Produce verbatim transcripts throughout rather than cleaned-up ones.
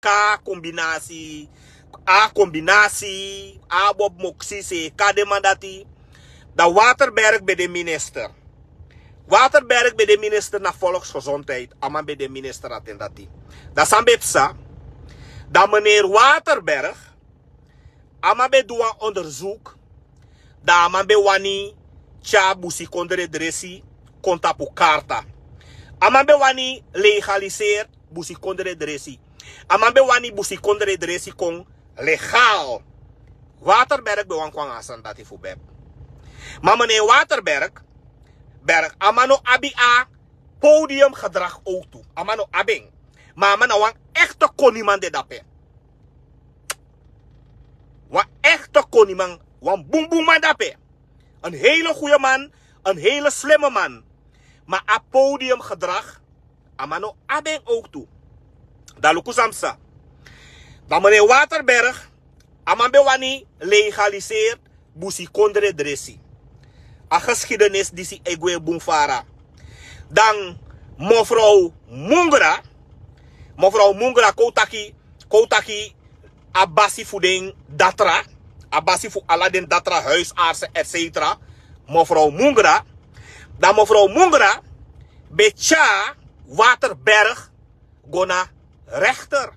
Ka kombinasi, a kombinasi, a bob moksi se ka den man dati. Dan Waterberg ben de minister. Waterberg ben de minister na volksgezondheid. A man ben de minister na ten dati. Dan san ben psa. Dan meneer Waterberg, a man ben du wan onderzoek. Dan a man ben wani tyari busikondre dresi kon tapu karta. A man ben wani legaliseer busikondre dresi. A man ben wani busikondre dresi kon legal. Waterberg ben wan kon anga a sani dati fu beb. Ma meneer Waterberg, berg, a man no abi a podiumgedrag ook tu. A man no abi en. Ma a man na wan echte koniman de dape. Wan echte koniman, wan bunbunman dape. Een hele goede man, een hele slimme man. Maar a podiumgedrag, a man no abi en ook tu. Dan luku san psa. Dan meneer Waterberg, a man ben wani legaliseer busikondre dresi. A geschiedenis disi e gwe bun fara. Dan mevrouw Mungra, mevrouw Mungra kon taki, kon taki a basi fu den datra, a basi fu ala den datra, huisartsen, et cetera. Mevrouw Mungra, dan mevrouw Mungra ben tyari Waterberg go na rechter.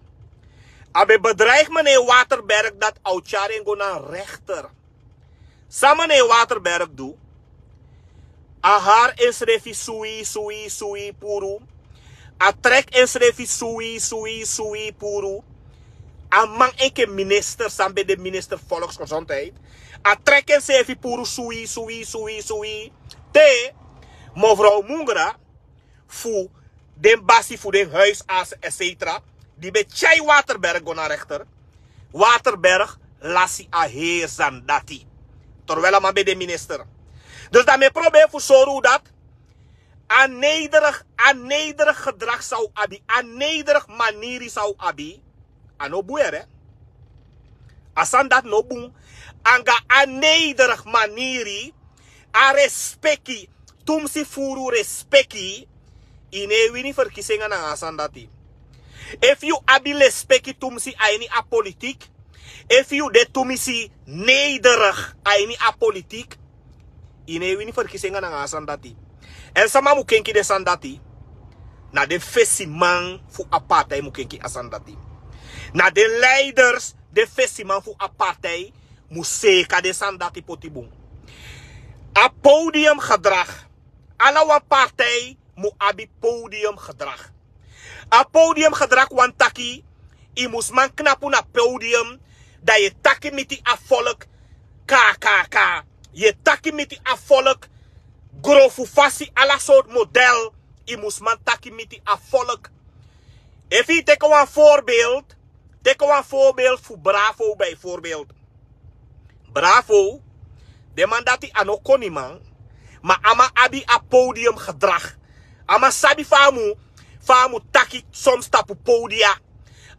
A ben bedreig meneer Waterberg dat a o tyari en go na rechter. San meneer Waterberg du? A hari ensrefi sui, sui, sui puru. A trek ensrefi sui, sui, sui puru. A man enke minister, san ben de minister volksgezondheid. A trek ensrefi puru sui, sui, sui, sui. Te mevrouw Mungra fu den basi fu den huisartsen, et cetera, di ben tyari Waterberg go na rechter. Waterberg lasi a heri sani dati. Terwijl a man ben de minister. Dus dan mi e probeer fu sori unu dat a nederig, a nederig gedrag san un abi, a nederig maniri san un abi, a no bun, hè. A sani dati no bun. Anga a nederig maniri, a respeki, tumsi furu respeki, yu no e wini verkiezingen nanga a sani dati. Efu yu abi respeki tumsi a ini a politiek, efu yu de tumsi nederig a ini a politiek, yu no e wini verkiezingen nanga a sani dati. Èn sama mu kenki den sani dati? Na den fesiman fu a partij mu kenki a sani dati. Na den leiders, den fesiman fu a partij mu seeka den sani dati poti bun. A podiumgedrag. Ala wan partij mu abi podiumgedrag. A podiumgedrag wani taki yu mus man knapu na podium, dan yu e taki miti a volk, ka, ka, ka. Yu e taki miti a volk, grofu fasi, ala sortu model, yu mus man taki miti a volk. Efu yu teki wan voorbeeld, teki wan voorbeeld fu Bravo bijvoorbeeld. Bravo, den man dati a no koniman, ma a man abi a podiumgedrag. A man sabi fa a mu, fa a mu taki soms tapu podia.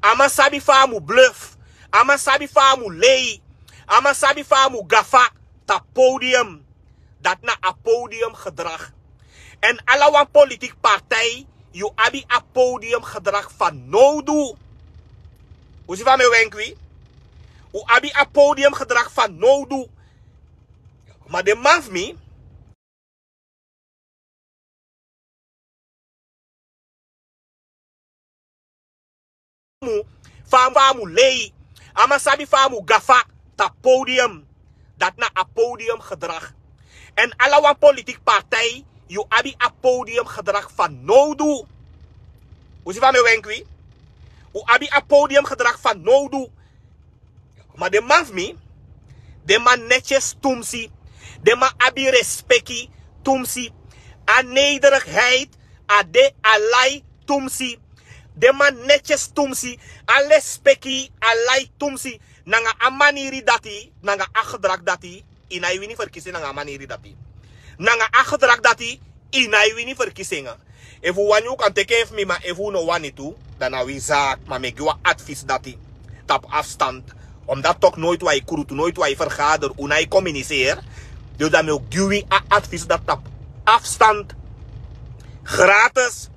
A man sabi fa a mu bluf. A man sabi fa a mu lei. A man sabi fa a mu gafa tapu podium. Dati na a podiumgedrag. Èn ala wan politiek partij, yu abi a podiumgedrag fanowdu. Un si fa mi e wenki wi? Un abi a podiumgedrag fanowdu. Ma den man fu mi, mu, fa a mu lei. A man sabi fa a mu gafa tapu podium. Dati na a podiumgedrag. Èn ala wan politiek partij, yu abi a podiumgedrag fanowdu. Un si fa mi e wenki wi? Un abi a podiumgedrag fanowdu. Ma den man fu mi, den man netjes tumsi. Den man abi respeki tumsi. A nederigheid, a de, a lai tumsi. Den man netjes tumsi. A respeki, a lai tumsi. Nanga a maniri dati, nanga a gedrag dati, yu no e wini verkiezing nanga a maniri dati. Nanga a gedrag dati, yu no e wini verkiezing. Efu un wani un kan teki en fu mi, ma efu un no wani tu, dan na wi zaak, ma mi e gi wan advies dati tapu afstand. Omdat toch nooit wan e krutu, nooit wan e vergader, un no e communiceer. Dus dan mi o gi wi a advies dati tapu afstand. Gratis.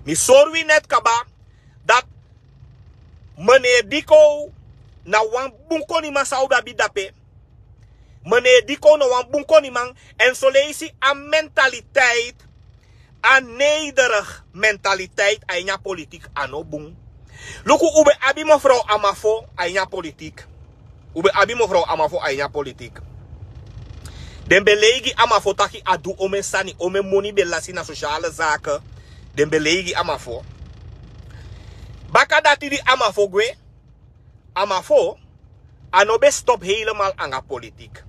Mi sori wi net kaba dat Meneri Diko na wan bun koniman san un ben abi dape. Meneri Diko na wan bun koniman. Èn soleisi a mentaliteit, a nederig mentaliteit a ini a politik a no bun. Luku, un ben abi mevrouw Amafo a ini a politik. Un ben abi mevrouw Amafo a ini a politik. Den ben lei gi Amafo taki a du omen sani, omen moni ben lasi na sociale zaken. Den ben lei gi Amafo. Baka dati di Amafo gwe, Amafo, a no ben stop helemaal anga politik.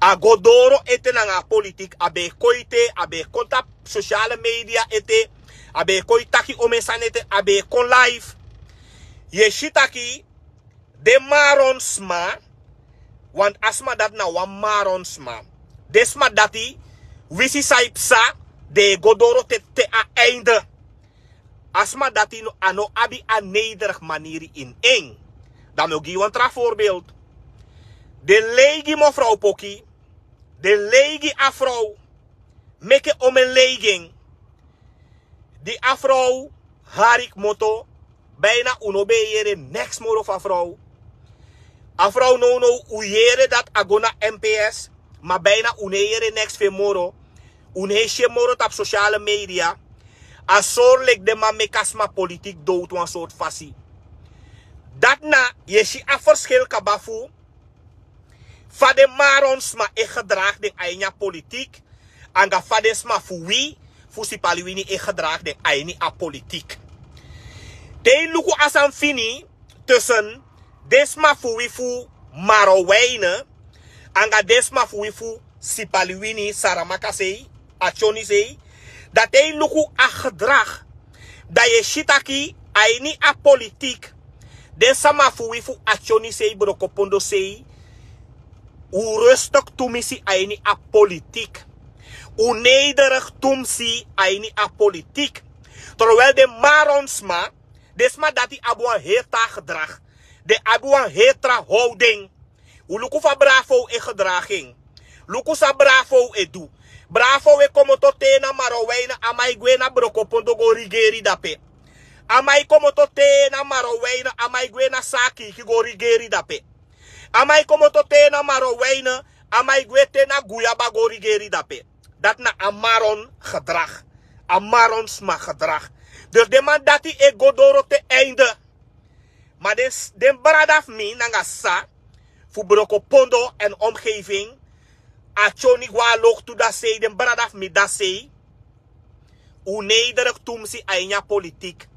A go doro ete nanga a politik, a ben e kon ete, a ben e kon tapu sociale media ete, a ben e kon e taki omen sani ete, a ben e kon live. Yu e si taki den Marron sma, want a sma dati na wan Marron sma. Den sma dati, winsi san e psa, den e go doro te, te a einde. A sma dati no, a no abi a nederig maniri ini en. Dan mi o gi yu wan tra voorbeeld. Den lei gi mevrouw Poki, den lei gi a vrouw, meke omen lei gi en. Di a vrouw hari kmoto, bijna un no ben e yere neks moro fu a vrouw. A vrouw nownow un yere dati a go na M P S, ma bijna un no e yere neks fu en moro. Un no e si en moro tapu sociale media. A sori leki den man meki a sma politik dowtu wan sortu fasi. Dati na, yu e si a verschil kaba fu fa den Marron sma e gedraag den a ini a politik, anga fa den sma fu wi, fu Sipaliwini e gedraag den a ini a politik. Te yu luku a sani fini tussen den sma fu wi fu Marowijne, anga den sma fu wi fu Sipaliwini, Saramaka sei, Atyoni sei, dan te yu luku a gedrag, dan yu e si taki a ini a politik, den sama fu wi fu Atyoni sei, Brokopondo sei, un rustig tumisi a ini a politik. Un nederig tumsi a ini a politik. Terwijl den Marron sma, den sma dati abi wan heri tra gedrag. Den abi wan heri tra houding. Un luku fa Bravo e gedraag en. Luku san Bravo e du. Bravo e komoto te na Marowijne, a man e gwe na Brokopondo go rigeri dape. A man e komoto te na Marowijne, a man e gwe na Saki go rigeri dape. A man e komoto te na Marowijne, a man e gwe te na Guyaba go rigeri dape. Dati na a Marron gedrag. A Marron sma gedrag. Dus den man dati e go doro te einde. Ma den, den brada fu mi nanga sisa fu Brokopondo en omgeving, Atyoni go na loktu dasei, den brada fu mi dasei. Un nederig tumsi a ini a politik.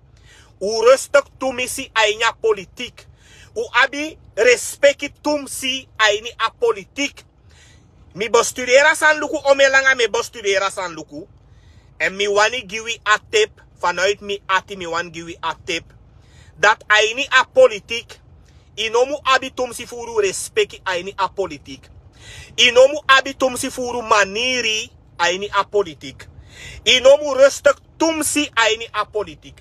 Un rustig tumisi a ini a politik. Un abi respeki tumsi a ini a politik. Mi bestuderi a sani luku, omen langa mi e bestuderi a sani luku. Èn mi wani gi wi a tip, vanuit mi ati mi wani gi wi a tip. Dati a ini a politik, yu no mu abi tumsi furu respeki a ini a politik. Yu no mu abi tumsi furu maniri a ini a politik. Yu no mu rustig tumsi a ini a politik.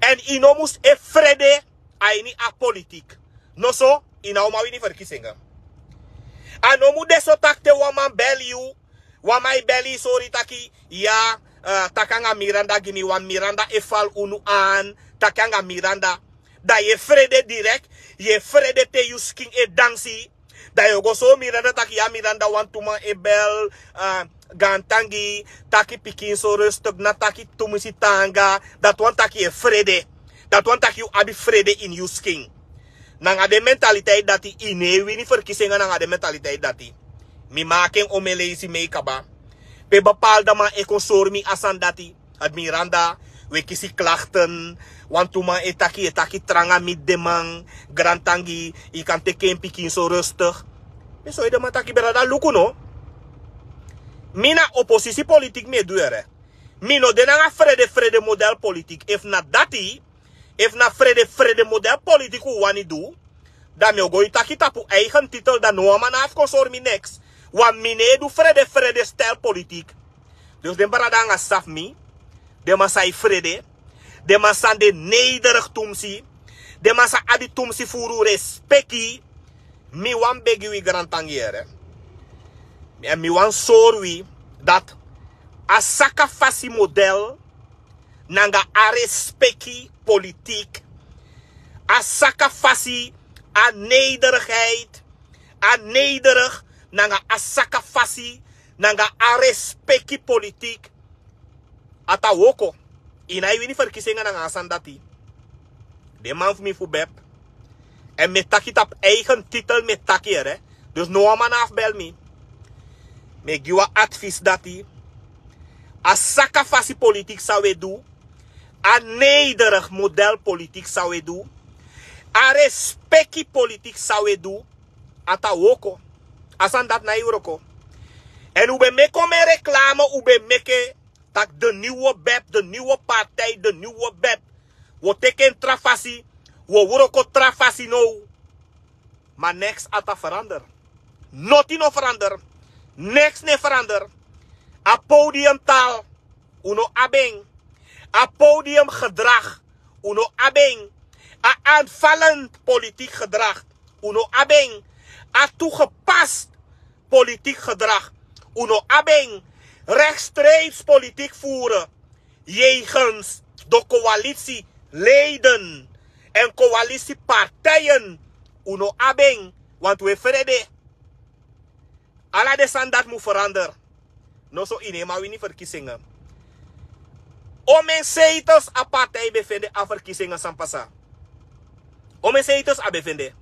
Èn yu no mu e frede a ini a politik. Noso, yu na o man wini ferkisi en. A no mu de so taki te wan man beli yu, wan man e beli yu sori taki, ya, eh, taki anga Miranda gi mi, wan Miranda e fali unu an, taki anga Miranda. Dan yu e frede direkt, yu e frede te yu skin e dansi. Dan yu o go sori Miranda taki, ya Miranda, wantu man e beli, eh, gaantangi, taki pikinso rustig, na taki tumisi taanga, dati wani taki yu e frede. Dati wani taki yu abi frede ini yu skin. Nanga den mentaliteit dati, yu no e wini ferkisi en nanga den mentaliteit dati. Mi maki en omen leisi mei kaba. Pe bepaalde man e kon sori mi a sani dati. Ati Miranda, wi e kisi klachten, wantu man e taki, e taki tranga miti den man, gaantangi, yu kan teki en pikinso rustig. Mi sori den man taki, brada, luku no. Mi na oposisi politik mi e du, yere. Mi no de nanga frede, frede model politik. Efu na dati, efu na frede, frede model politik un wani du, dan mi o go e taki tapu eigen titel, dan no wan man no abi fu kon sori mi neks. Want mi no e du frede, frede stijl politik. Dus den brada nanga sisa fu mi, den man san e frede, den man san de nederig tumsi, den man san abi tumsi furu respeki, mi wani begi wi, gaantangi, yere. Èn mi wani sori wi dati a saka fasi model nanga a respeki politik, A saka fasi, a nederigheid, a nederig, nanga a saka fasi, nanga a respeki politik. A ta woko. Yu na e wini ferkisinga nanga a sani dati. Den man fu mi fu beb. Èn mi e taki tapu eigen titel mi e taki ere. Dus no wan man na afbel mi. Mi e gi wan advis dati. A saka fasi politik san wi e du. A nederig model politik san wi e du. A respeki politik san wi e du. A ta woko. A sani dati na e wroko. Èn un ben meki omen reklame, un ben meki taki de niwe beb, de niwe partij, de niwe beb. Wi o teki en tra fasi, wi o wroko tra fasi now. Ma neks a ta verander. Noti no verander. Neks no e verander. A podiumtaal, un no abi en. A podiumgedrag, un no abi en. A aanvallend politiek gedrag, un no abi en. A toegepast politiek gedrag, un no abi en. Rechtstreeks politiek voeren jegens de coalitieleden en coalitiepartijen, un no abi en, want wi e frede. Ala den sani dati mu verander. Noso yu no e man wini ferkisinga. Omen zetels a partij ben fende a ferkisinga san pasa? Omen zetels a ben fende?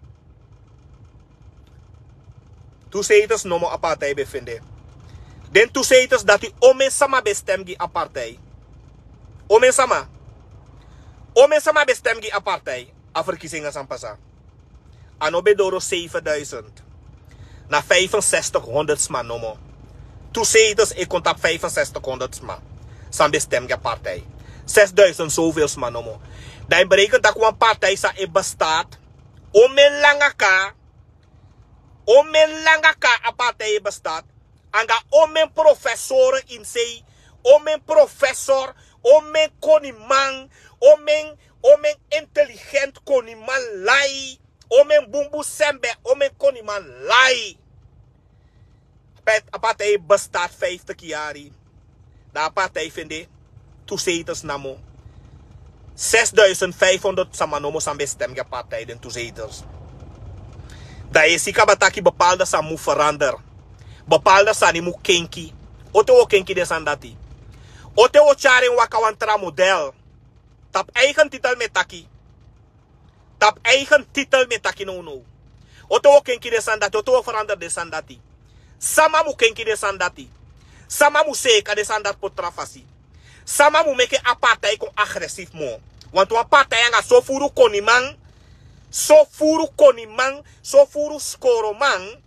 Tu zetels nomo a partij ben fende. Den tu zetels dati, omen sama ben stem gi a partij? Omen sama? Omen sama ben stem gi a partij a ferkisinga san pasa? A no ben doro zevenduizend. Na vijfenzestig honderd sma nomo. Tu zetels e kon tapu vijfenzestig honderd sma san ben stem gi a partij. Zesduizend zoveel sma nomo. Dan yu berekent taki wan partij san e bestaat. Omen langa ka. Omen langa ka a partij e bestaat. Anga omen profesor ini sei. Omen profesor. Omen koniman. Omen, omen intelligent koniman lai. Omen bunbun sembe, omen koniman lai. A partij bestaat vijftig yari. Dan a partij fende tu zetels namo. Zesduizend vijfhonderd sama nomo san ben stem gi a partij, den tu zetels. Dan yu e si kaba taki bepaalde sani mu verander. Bepaalde sani mu kenki. Ote wi o kenki den sani dati? Ote wi o tyari en waka wan tra model? Tapu eigen titel mi e taki. Tapu eigen titel mi e taki nownow. Ote wi o kenki den sani dati, ote wi o verander den sani dati? Sama mu kenki den sani dati. Sama mu seeka den sani dati poti tra fasi. Sama mu meke a partij kon agresief moo. Wantu wan partij anga so furu koniman, so furu koniman, so furu skoroman.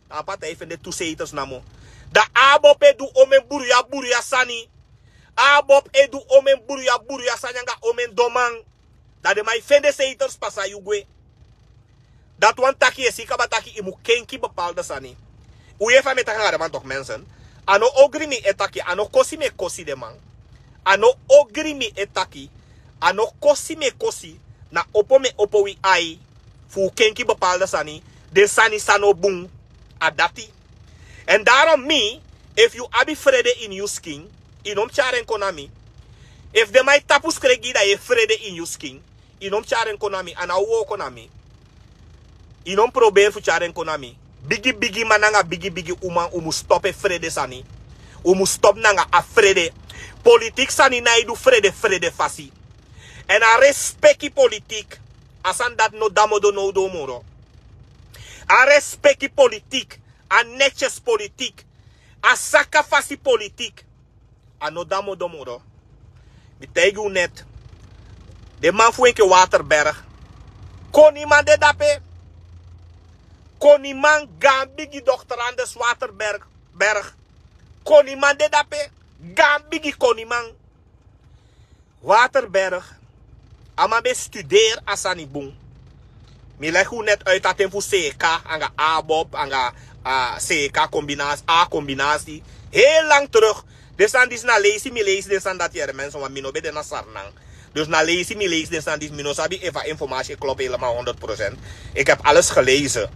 A partij fende tu zetels namo. Dan ABOP e du omen buruya buruya sani. ABOP e du omen buruya buruya sani anga omen doman. Dan den man e fende zetels pasa yu gwe. Dati wani taki yu e si kaba taki yu mu kenki bepaalde sani. Un yere fa mi e taki anga den man toch, mensen. A no ogri mi e taki, a no kosi mi e kosi den man. A no ogri mi e taki, a no kosi mi e kosi, na opo mi e opo wi ai fu un kenki bepaalde sani, den sani san no bun. A dati. En daarom mi, efu yu abi frede ini yu skin, yu no mu tyari en kon na mi. Efu den man e tapu skreki gi yu dan yu e frede ini yu skin, yu no mu tyari en kon na mi, a no o wooko na mi. Yu no mu proberi fu tyari en kon na mi. Bigi bigi man nanga bigi bigi uman, un mu stop e frede sani. Un mu stop nanga a frede. Politik sani no e du frede frede fasi. En a respeki politik, a sani dati no damodo no du moro. A respeki politik, a netjes politik, a saka fasi politik, a no damodo moro. Mi taigi un net. Den man fu enke Waterberg. Koniman de dape. Koniman, gaan bigi dokter Anders Waterberg. Berg. Koniman de dape. Gaan bigi koniman. Waterberg, a man ben studeri a sani bun. Mi legi un net uit a ten fu C K anga ABOP anga, ah, C K combinatie, A combinatie. Heel lang terug. Den sani disi na leisi mi leisi den sani dati, yere mensen, want mi no ben de na Sranan. Dus na leisi mi leisi den sani disi, mi no sabi efu a informatie klopt helemaal honderd procent. Ik heb alles gelezen.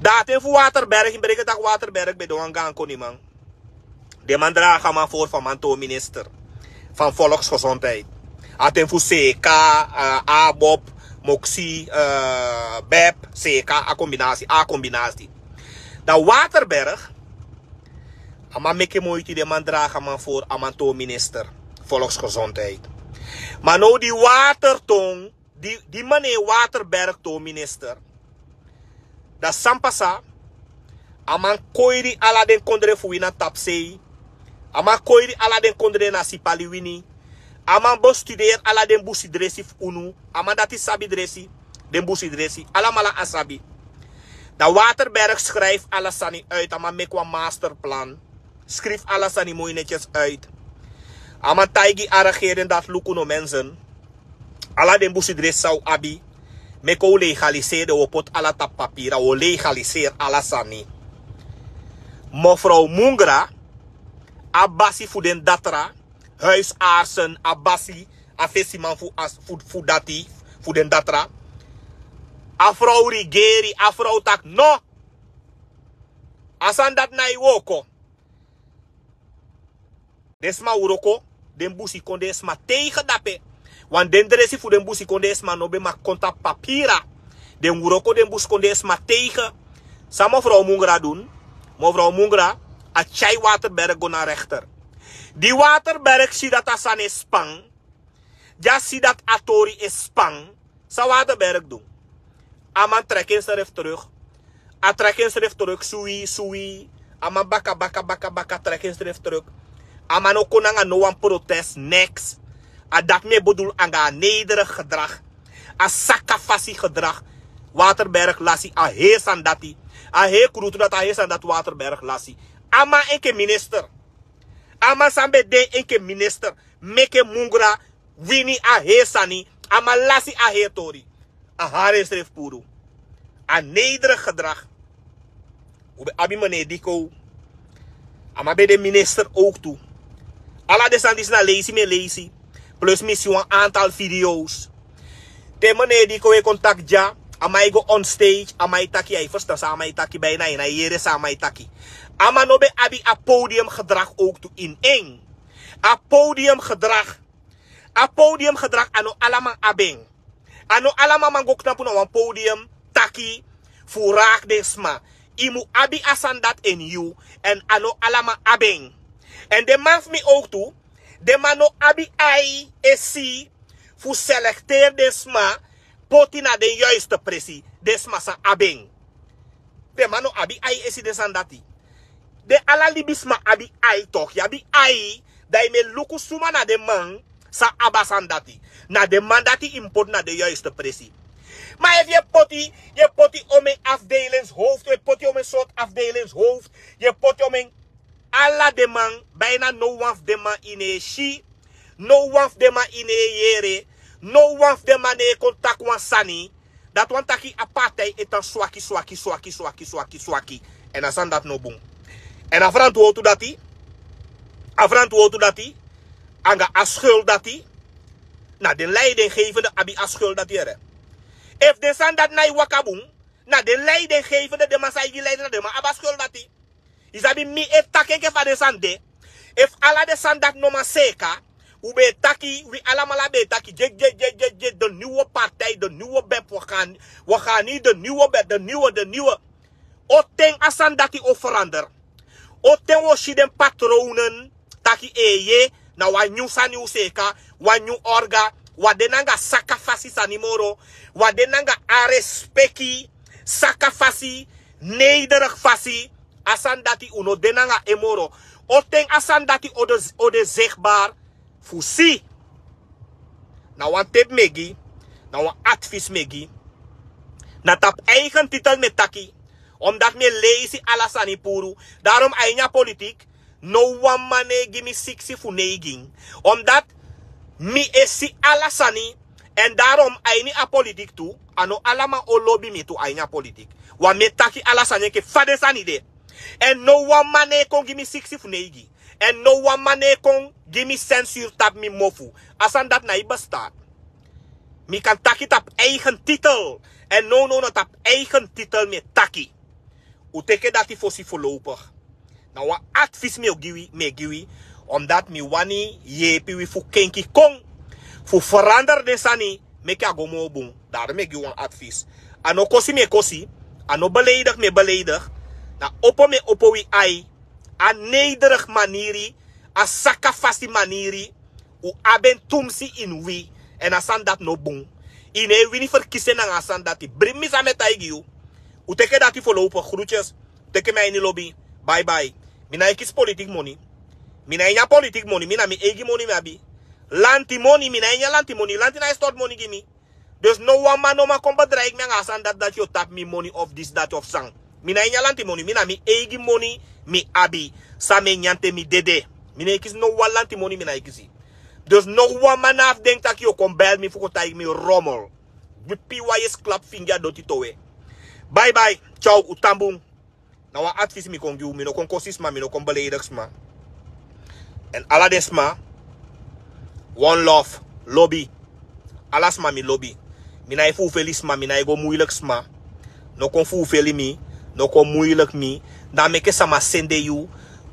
Dan a ten fu Waterberg, yu berekent taki Waterberg ben de wan gaan koniman. Den man dragen a man voor van man toon minister van Volksgezondheid. A ten fu C K, eh, ABOP, Moksi, bep, seka, a kombinasi, a kombinasi. Dan Waterberg, a man meki moiti, den man dragi a man voor, a man toon minister volksgezondheid. Ma now di Waterton, di, di man e Waterberg toon minister. Dan san pasa, a man koiri ala den kondre fu wi na tapsei. A man koiri ala den kondre na Sipaliwini. A man bestuderi ala den busi dresi fu unu. A man dati sabi dresi, den busi dresi. Alamala a sabi. Dan Waterberg schrijf ala sani uit. A man meki wan masterplan. Schrijf ala sani moi netjes uit. A man taigi a regering dati luku no mensen. Ala den busi dresi san un abi, meki un legaliseri den, un o poti ala tapu papira, un o legaliseri ala sani. Mevrouw Mungra, a basi fu den datra, huisartsen, a basi, a fesiman fu, fu, fu dati, fu den datra. A vrouw regeri, a vrouw taki no. A sani dati na e wroko. Den sma wroko, den busikondee sma tegen dape. Want den dresi fu den busikondee sma no ben mag kon tapu papira. Den wroko, den busikondee sma tegen. San mevrouw Mungra du? Mevrouw Mungra, a tyai Waterberg go na rechter. Di Waterberg si dati a sani e span, di a si dati a tori e span, san Waterberg du? A man trek ensrefi terug. A trek ensrefi terug, suwi, suwi. A man baka, baka, baka, baka, trek ensrefi terug. A man no kon nanga no wan protest, niks. A dati mi e bedoel nanga a nederig gedrag. A saka fasi gedrag. Waterberg lasi a heri sani dati. A heri krutu dati, a heri sani dati Waterberg lasi. A man enke minister. A man san ben de enke minister, meki Mungra wini a heri sani, a man lasi a heri tori. A hari ensrefi puru. A nederig gedrag. Un ben abi meneer Diko. A man ben de minister ook tu. Ala den sani disi na leisi mi e leisi. Plus mi si wan aantal video's. Te meneer Diko e kon taki dya, a man e go on stage, a man e taki, yu e ferstan san a man e taki, bijna yu no e yere san a man e taki. A man no ben abi a podiumgedrag ook tu in één. A podiumgedrag. A podiumgedrag, a no ala man abi en. A no ala man man go knapu na wan podium taki fu raak den sma. Yu mu abi a sani dati ini yu, èn a no ala man abi en. Èn den man fu mi ook tu, den man no abi ai e si fu selecteer den sma, poti na den juiste presi, den sma san abi en. Den man no abi ai e si den sani dati. Den ala libisma abi ai toch, yu abi ai, dan yu mu e luku suma na den man san abi a sani dati. Na den man dati yu mu poti na den juiste presi. Ma efu yu e poti, yu e poti omeni afdelingshoofd, yu e poti omeni sortu afdelingshoofd, yu e poti omeni Ala den man, bijna no wan fu den man yu no e si, no wan fu den man yu no e yere, no wan fu den man no e kon taki wan sani. Dati wani taki a partij e tan swaki, swaki, swaki, swaki, swaki, swaki. Èn a sani dati no bun. Èn a frantwortu dati, a frantwortu dati, anga a schuld dati, na den leidinggevende abi a schuld dati, yere. Efu den sani dati no e waka bun, na den leidinggevende, den man san e gi leiding, na den man abi a schuld dati. Yu sabi, mi e taki enke fa den sani de. Efu ala den sani dati no man seeka, un be e taki, wi alamala be e taki, dye, dye, dye, dye, dye, de nieuwe partij, de nieuwe bep, we gaan, we gaan niet de nieuwe bep, de nieuwe, de nieuwe. O ten a sani dati o verander. O ten wi o si den patronen taki eeye, na wan nyun sani un seeka, wan nyun orga, wi á de nanga saka fasi sani moro, wi á de nanga a respeki, saka fasi, nederig fasi, a sani dati un no de nanga en moro. O ten a sani dati o de, o de zichtbaar fu si. Na wan tip mi e gi, na wan advies mi e gi. Na tapu eigen titel mi e taki, omdat mi e leisi ala sani puru. Daarom a ini a politiek, no wan man no e gi mi siksi fu neigin. Omdat mi e si ala sani, èn daarom a ini a politiek tu, a no ala man o lobi mi tu a ini a politiek. Want mi e taki ala sani enke fa den sani de. Èn no wan man no e kon gi mi siksi fu neigin. Èn no wan man no e kon gi mi sensuur tapu mi mofu. A sani dati no e bestaat. Mi kan taki tapu eigen titel. Èn nownow na tapu eigen titel mi e taki. Un teki dati fosi voorlopig. Na wan advies mi o gi wi, mi e gi wi. Omdat mi wani yeepi wi fu kenki kon. Fu verander den sani, meki a go moo bun. Dati mi e gi wan advis. A no kosi mi e kosi. A no beleidigi mi e beleidigi. Na opo mi e opo wi ai. A nederig maniri. A saka fasi maniri. U abi en tumsi ini wi. Èn a sani dati no bun. I no e wini ferkisi en nanga a sani dati. Bribi mi san mi e taigi yu. U teki dati folopo, groetjes. Teki mi a ini lobi. Bye bye. Mi na e kisi politiki moni. Mi na e nyan politiki moni. Mi na mi eigi moni mi abi. Lanti moni, mi na e nyan lanti moni. Lanti na e stortu moni gi mi. Dus no wan man no man kon bedreigi mi nanga a sani dati, dati yu o tapu mi moni of disi dati of san. Mi na e nyan lanti moni, mi na mi eigi moni mi abi. San mi e nyan te mi dede. Mi no e kisi no wan lanti moni, mi na e kisi. Dus no wan man na abi denki taki yu o kon bel mi fu kon taigi mi rommel. Yu pii wan yesi klapu fingi a doti towe. Bye bye. Ciao, u tan bun. Na wan advis mi kon gi u, mi no kon kosi sma, mi no kon beleidigi sma. Èn ala den sma, one love, lobi. Ala sma mi lobi. Mi na e fufeli sma, mi na e go muiliki sma. No kon fufeli mi, no kon muiliki mi. Dan meke sama sende yu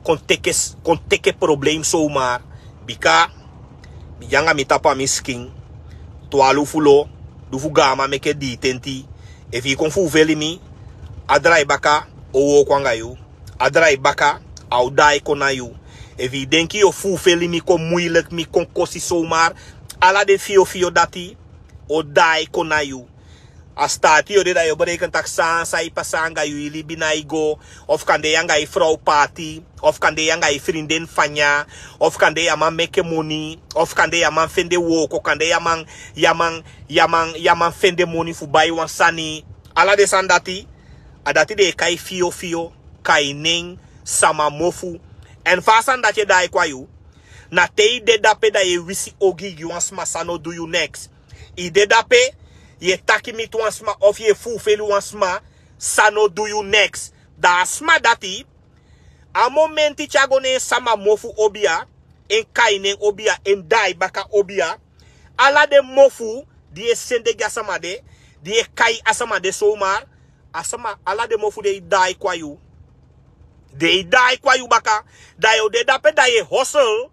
kon teke, kon teke problem zomaar. Bika mi de anga mi tapu a mi skin. Twalufu lo, du fu gaaman meke dii tenti. Efu i kon fufeli mi, a drai baka o wooko anga yu. A drai baka a o daai kon na yu. Efu i denki yu o fufeli mi, kon muiliki mi, kon kosi zomaar, ala den fiyo fiyo dati o daai kon na yu. A staati yu o de, dan yu o berekeni taki san san e pasa anga yu, i libi nái go, of kande yu anga i frow paati, of kande yu anga i frinden fanya, of kande yu á man meke moni, of kande yu á man fende wooko, kande yu á man, yu á man, yu á man, yu á man fende moni fu bai wan sani. Ala den sani dati, a dati den e kai fiyo fiyo, kai nen, sama mofu. Èn fa a sani dati e daai kon na yu, na te i de dape dan yu e wisi ogii gi wan sma san no du yu neks. I de dape, yu e taki miti wan sma of yu e fufeli wan sma san no du yu neks. Dan a sma dati, a momenti te a go na en sama mofu obi ya, en kai nen obi ya, en daai baka obi ya, ala den mofu di yu e sende gi a sama de, di yu e kai a sama de zomaar, a sama, ala den mofu den e daai kon na yu. Den e daai kon na yu baka. Dan yu o de dape, dan yu e hustle.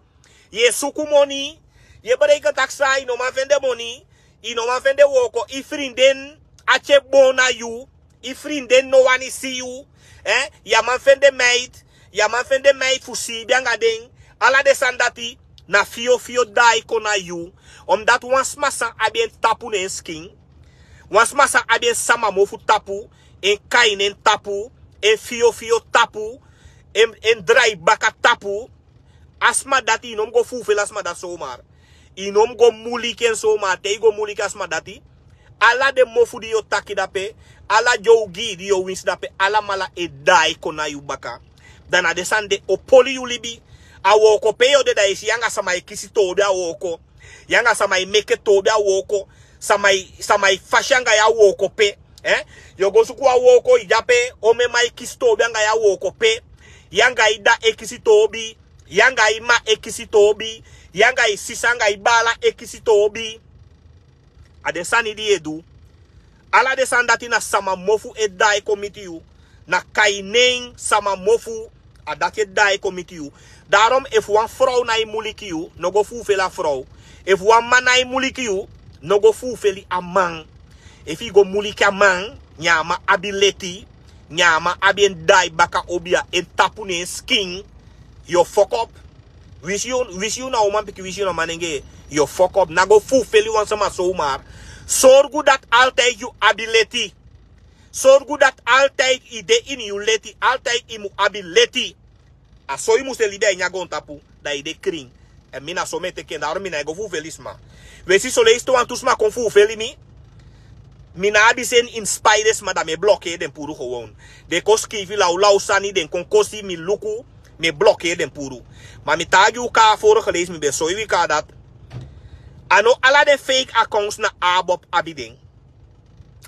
Yu e suku moni. Yu e berekeni taki san, i no man fende moni. I no man fende wooko. I frinden ati e boon na yu. I frinden no wani si yu. Eh? Yu á man fende meid. Yu á man fende meid fu siibi anga den. Ala den sani dati na fiyo fiyo daai kon na yu. Omdat wan sma san abi en tapu na en skin. Wan sma san abi en sama mofu tapu, en kai nen tapu, en fiyo fiyo tapu, en, en drai baka tapu. A sma dati, i no mu go fufeli a sma dati zomaar. I no mu go muliki en zomaar. Te i go muliki a sma dati, ala den mofu di yu o taki dape, ala den ogii di yu o winsi dape, alamala e daai kon na yu baka. Dan na den sani de o poli yu libi. A wooko pe yu o de, dan yu e si yu anga sama e kisi toobi a wooko. Yu anga sama e meke toobi a wooko. Sama e, sama e fasi anga yu a wooko pe. Eh? Yu o go suku wan wooko, i de ape, omen man e kisi toobi anga yu a wooko pe. Yu anga i dda e kisi toobi. Yu anga i mma e kisi toobi. Yu anga i sisa anga i baala e kisi toobi. A den sani di yu e du. Ala den sani dati na sama mofu e daai kon miti yu. Na kai nen sama mofu, a dati e daai kon miti yu. Daarom efu wan frow nái muliki yu, no go fufeli a frow. Efu wan man nái muliki yu, no go fufeli a man. Efu i go muliki a man, neen a man abi leti, neen a man abi en daai baka obi ya, en tapu na en skin, yu o fuck up. Winsi yu, winsi yu na umanpikin, winsi yu na manenge, yu o fuck up. Ná go fufeli wan sama zomaar. Sorgu dati altijd yu abi leti. Sorgu dati altijd i de ini yu leti. Altijd i mu abi leti. A so i musu e libi a ini a goontapu, dan i de krin. Èn mi na so mi e teki en, daarom mi nái go fufeli sma. Winsi son leisi te wantu sma kon fufeli mi, mi ná abi seni ini spijt den sma, dan mi e blokeri den puru gewoon. Den kon skrifi lawlaw sani, den kon kosi, mi luku, mi e blokeri den puru. Ma mi taigi u kaa, vorige leisi mi ben soi wi kaa dati. A no ala den fake accounts na ABOP abi den.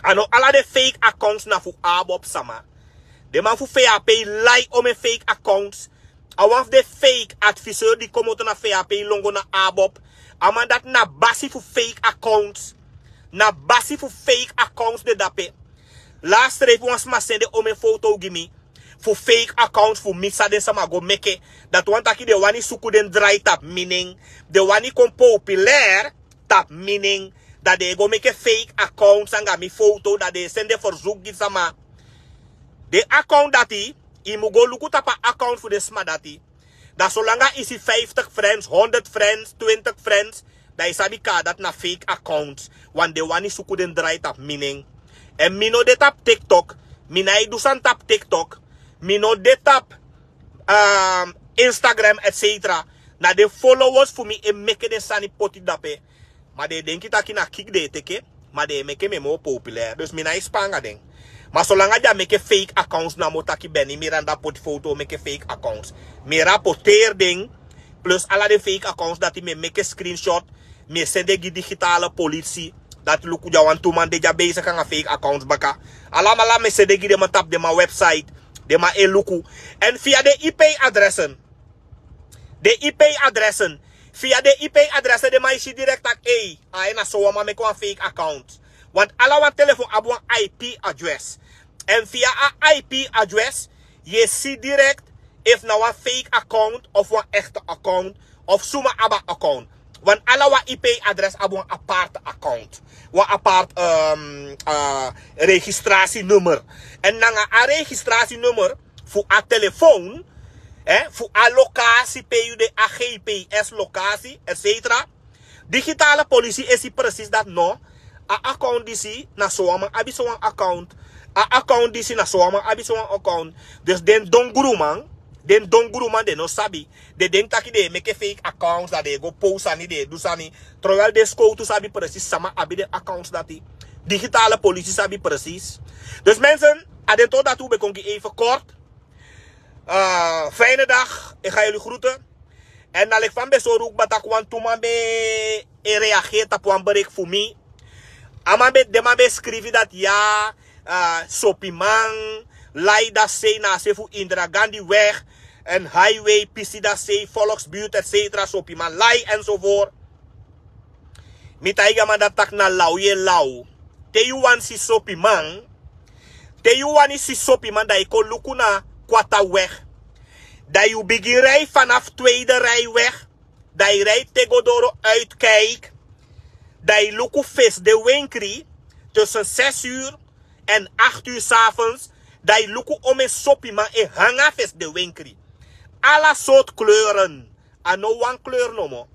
A no ala den fake accounts na fu ABOP sama. Den man fu V H P lai omen fake accounts. A wan fu den fake adviseur di komoto na V H P lon go na ABOP. A man dati na basi fu fake accounts. Na basi fu fake accounts de dape. Lastri wan sma sende omen foto gi mi fu fake accounts fu mi san den sama go meke. Dati wani taki den wani suku den drai tapu mi nen. Den wani kon populair tapu mi nen. Dan den e go meke fake account anga mi foto, dan den e sende verzoek gi sama. Den account dati, yu mu go luku tapu a account fu den sma dati. Dan solanga yu si fiftig friends, honderd friends, twintig friends, dan yu sabi kaa dati na fake account. Wan den wani suku den drai tapu mi nen. Èn mi no de tapu TikTok, mi nái du sani tapu TikTok, mi no de tapu um, Instagram, etcetera. Na den followers fu mi e meke den sani poti dape. Ma den e denki taki na kik den e teke, ma den e meke mi e moo populair. Dus mi nái span anga den. Ma solanga den a meke fake accounts namo taki Benny Miranda poti foto meke fake accounts, mi e rapporteer den. Plus ala den fake accounts dati mi e meke screenshot, mi e sende gi digitale politie. Dati luku, den a wantu man de di a bezig anga fake accounts baka. Alamala mi e sende gi den man tapu den man website. Den man e luku. Èn via den IP-adressen, den IP-adressen, via den IP-adressen den man e si direct taki: ei, a en na sowan man meke wan fake account. Want ala wan telefoon abi wan IP-adres. Èn via a IP-adres yu e si direct efu na wan fake account of wan echte account, of suma abi a account. Want ala wan IP-adres abi wan apart account, wan apart um, uh, registratienummer. Èn nanga a registratienummer fu a telefoon, eh, fu a locatie pe yu de, a GPS-locatie, etcetera. Digitale politie e si precies dati: no, a account disi na sowan man abi sowan account. A account disi na sowan man abi sowan account. Dus den don gruman, den don gruman, den no sabi. Den denki taki den e meke fake accounts, dan den e go post sani, den e du sani. Terwijl den skowtu sabi precies sama abi den accounts dati. Digitale politie sabi precies. Dus mensen, a den tori dati un ben kon gi even kort. Uh, fijne dag, ik ga jullie groeten. Èn na leki fa mi ben sori un kba taki wantu man ben e reageer tapu wan bericht fu mi. A man ben, den man ben skrifi dati ya, uh, sopiman, lai dati sei na a se fu Indira Gandhi weg, èn highway pisi dati sei, Volksbuurt, etcetera, sopiman lai enzovoort. Mi taigi a man dati taki na law yu e law. Te yu wani si sopiman, te yu wani si sopiman, dan yu kon luku na Kwataweg. Dan yu bigin rij vanaf Tweede Rijweg. Dan yu rij te go doro Uitkijk. Dan yu luku Fesi de Wenkri tussen zes uur en acht uur 's avonds. Dan yu luku omeni sopiman e hanga Fesi de Wenkri. Ala sortu kleuren. A no wan kleur nomo.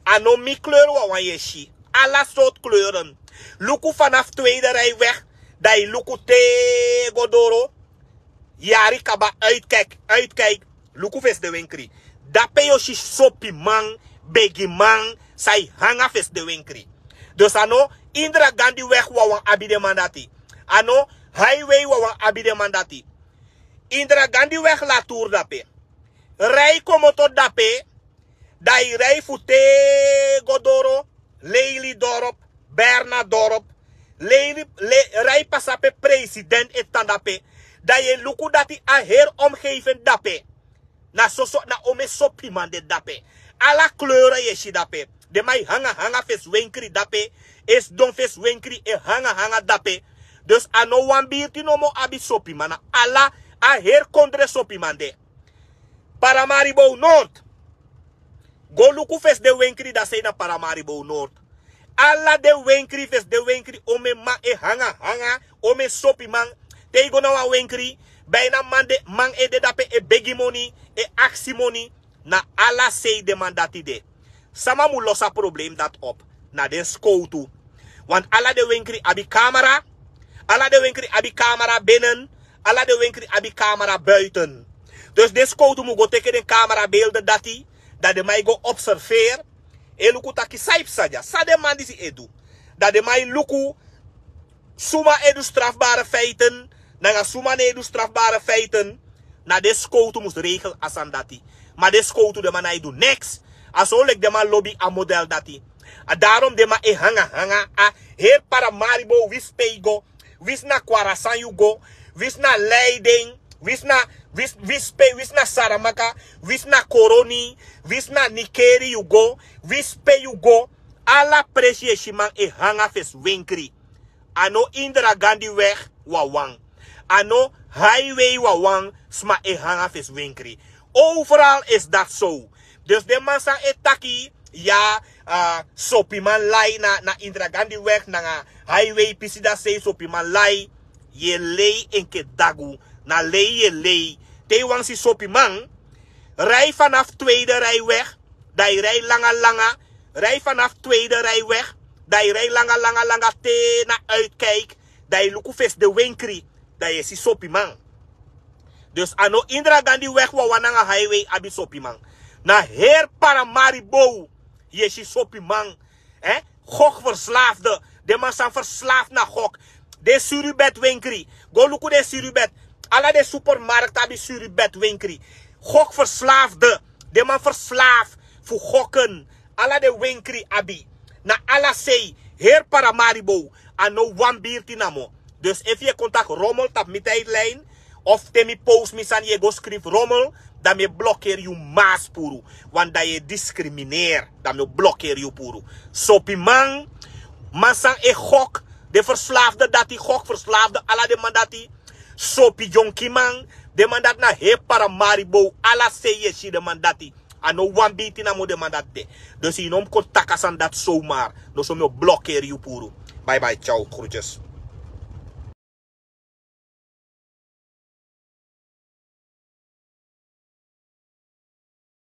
A no mi kleur wawan yu e si. Ala sortu kleuren. Luku vanaf Tweede Rijweg, dan yu luku te go doro yari kaba, Uitkijk, Uitkijk. Luku Fesi de Wenkri. Dape yu o si sopiman, begiman, san e hanga Fesi de Wenkri. Dus a no Indira Gandhi weg wawan abi den man dati. A no highway wawan abi den man dati. Indira Gandhi weg latour dape. Rij komoto dape, dan yu rij fu te go doro Lelydorp, Bernadorp, Lely, le, rij pasa pe president e tan dape. Dan yu e luku dati a heri omgeving dape. Na soso, na omeni sopiman de dape. Ala kleuren yu e si dape. Den man e hanga hanga Fesi Wenkri dape. E sidon Fesi Wenkri e hanga hanga dape. Dus a no wan birti nomo abi sopiman, na ala, a heri kondre sopiman de. Paramaribo North. Go luku Fesi de Wenkri, dati sei na Paramaribo North. Ala den wenkri, Fesi de Wenkri, omeni man e hanga hanga, omeni sopiman. Te yu go na wan wenkri, bijna man de, man e de dape e begi moni, e aksi moni. Na ala sei den man dati de. Sama mu losi a problem dati op? Na den skowtu. Want ala den wenkri abi kamera. Ala den wenkri abi kamera binnen. Ala den wenkri abi kamera buiten. Dus den skowtu mu go teke den kamera beelden dati, dan den man e go observeer. E luku taki san e psa dya, san den man disi e du. Dan den man e luku suma e du strafbare feiten, nanga suma no e du strafbare feiten. Na den skowtu mus regel a sani dati. Ma den skowtu, den man no e du niks. A so leki den man lobi a model dati. A daarom den man e hanga hanga a heri Paramaribo, winsi pe yu go, winsi na Kwarasan yu go, winsi na Leiden, winsi na, winsi, winsi pe, winsi na Saramaka, winsi na Koroni, winsi na Nikeri yu go, winsi pe yu go, ala presi yu e si man e hanga Fesi Wenkri. A no Indira Gandhi weg wawan. A no highway wawan sma e hanga Fesi Wenkri. Overal is dat so. Dus den man san e taki Ya, sopiman lai na indragandi weg nanga highway pisi dati sei sopiman lai. Yu e lei enke dagu. Na lei yu e lei. Te yu wani si sopiman, rij vanaf tweede rij weg. Dan yu rij langa langa. Rij vanaf tweede rij weg. Dan yu rij langa langa langa te na uitkijk. Dan yu luku fesi de wenkri. Dan yu e si sopiman. Dus a no indragandi weg wawan nanga highway abi sopiman. Na heri paramaribo yu e si sopiman. Gokverslaafde. Den man san verslaaf na gok. Den surubet wenkri. Go luku den surubet. Ala den supermarkt abi surubet wenkri. Gokverslaafde. Den man verslaaf fu gokken. Ala den wenkri abi. Na ala sei. Heri paramaribo. A no wan birti namo. Dus efu yu e kon taki romel tapu mi tijdlijn, of te mi post mi sani yu e go skrifi romel, dan mi e blokeri yu maas puru. Want dan yu e discrimineer. Dan mi o blokeri yu puru. Sopiman. Man san e gok. Den verslaafde dati, gokverslaafde, ala den man dati. Sopi dyonkiman. Den man dati na heri paramaribo. Ala sei yu e si den man dati. A no wan birti namo den man dati de. Dus yu no mus kon taki a sani dati somar. Noso mi o blokeri yu puru. Bye bye, ciao, groetjes.